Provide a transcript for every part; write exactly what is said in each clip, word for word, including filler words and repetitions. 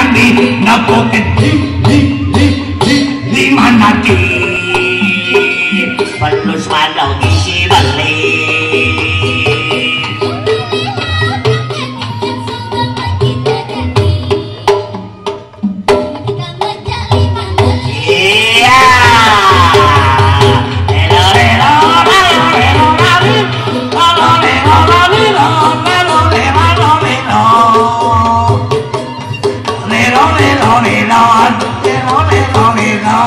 Nepukin di, di, di, di, di mana di? Belus walau isi beli. Iya. Lelo, lelo, lelo, lelo, lelo, lelo, lelo, lelo, lelo, lelo, lelo. Lelo, lelo, lelo, lelo, lelo, lelo.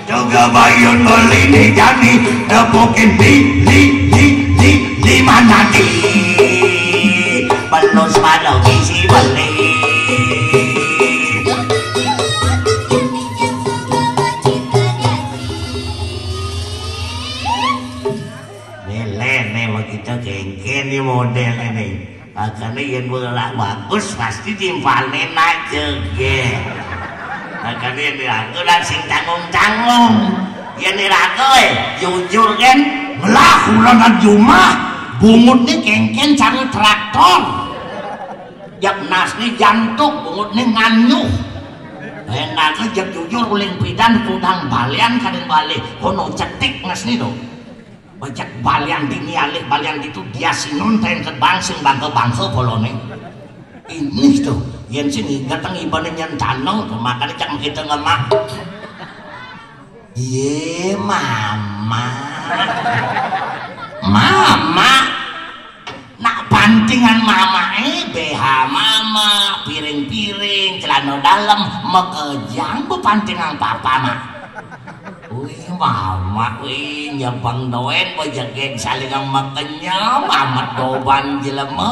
Juga bayun beli ni jani, nepukin di, di, di, di, di mana di? Belum separuh isi beli. Belen nih begitu kengken nih modelnya nih. Makanya yang gue lah bagus pasti timpanin aja ge. Makanya yang diragu dan sing tanggung-tanggung. Yang diragu eh jujur kan? Lah, ulah jumah. Bungut nih kengken cara traktor. Jak nas nih jantuk, bungut nih nganyuh. Enak aja jujur uling pidan kudang balian kadang balik. Kono cetik nas nih tuh. Bajak balian dini alih balian ditu dia sinun tengket bangsing bangke-bangke polone. Ini tuh, yen sing ingeteng ibane nyen taneng tuh, makane cak kita ngemak. Iye, mama. Mama. Nak pantingan mama eh, B H mama, piring-piring, celana dalam, mekejang bu pantingan papa mak. Wih, mama, wih, nyebeng doen, bejegek saling mekenyam, amat doban jelema.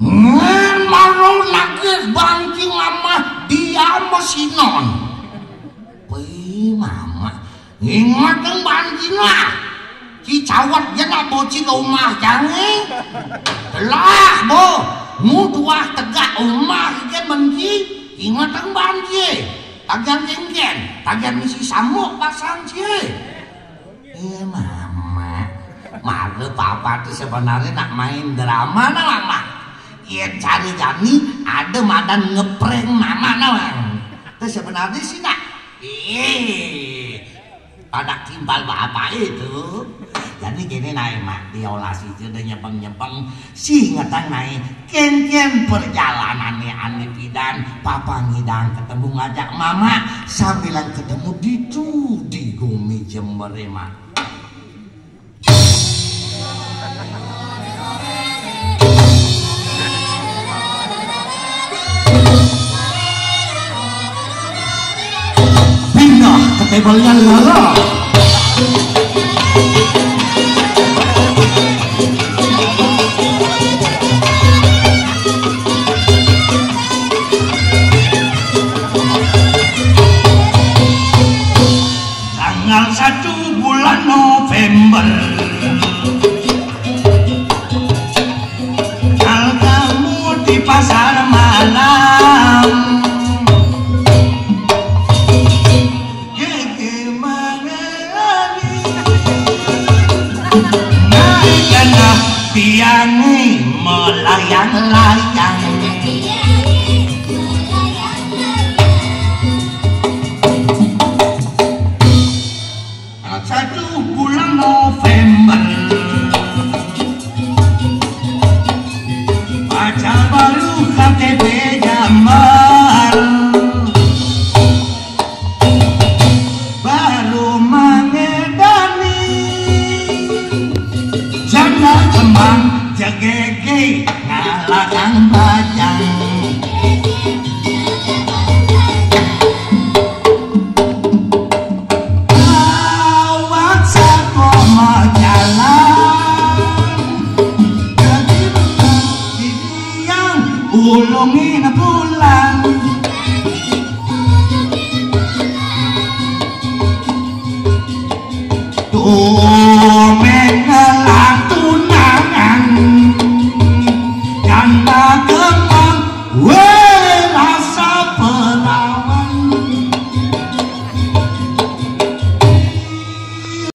Ngen maru nagih banci ngamah dia mesinon. Wih, mama, ingeteng banci nah. Ci cawet je nak boci ke umah jange. Telah, bo. Mu tuah tegak umah je menci. Ingeteng banci. Tagihan kengken, tagihan misi samuk pasang cie. Iya, mama. Mama, papa tuh sebenarnya nak main drama nah, mama. Iya, cari jani ada madan ngeprank mama nah, Mang. Tuh sebenarnya sih nak. Ih, pada kimbal bapak itu. Jadi gini nah, Mak, diolah situ udah nyepeng-nyepeng. Si ngetang naik, ken-ken perjalanannya ane pidan, papa ngidang ketemu ngajak mama, sambilan ketemu ditu di gumi Jember, Mak. Pindah ke table-nya Lala. Tanggal satu bulan November. Kalau kamu di pasar malam, gigi mengalami Ome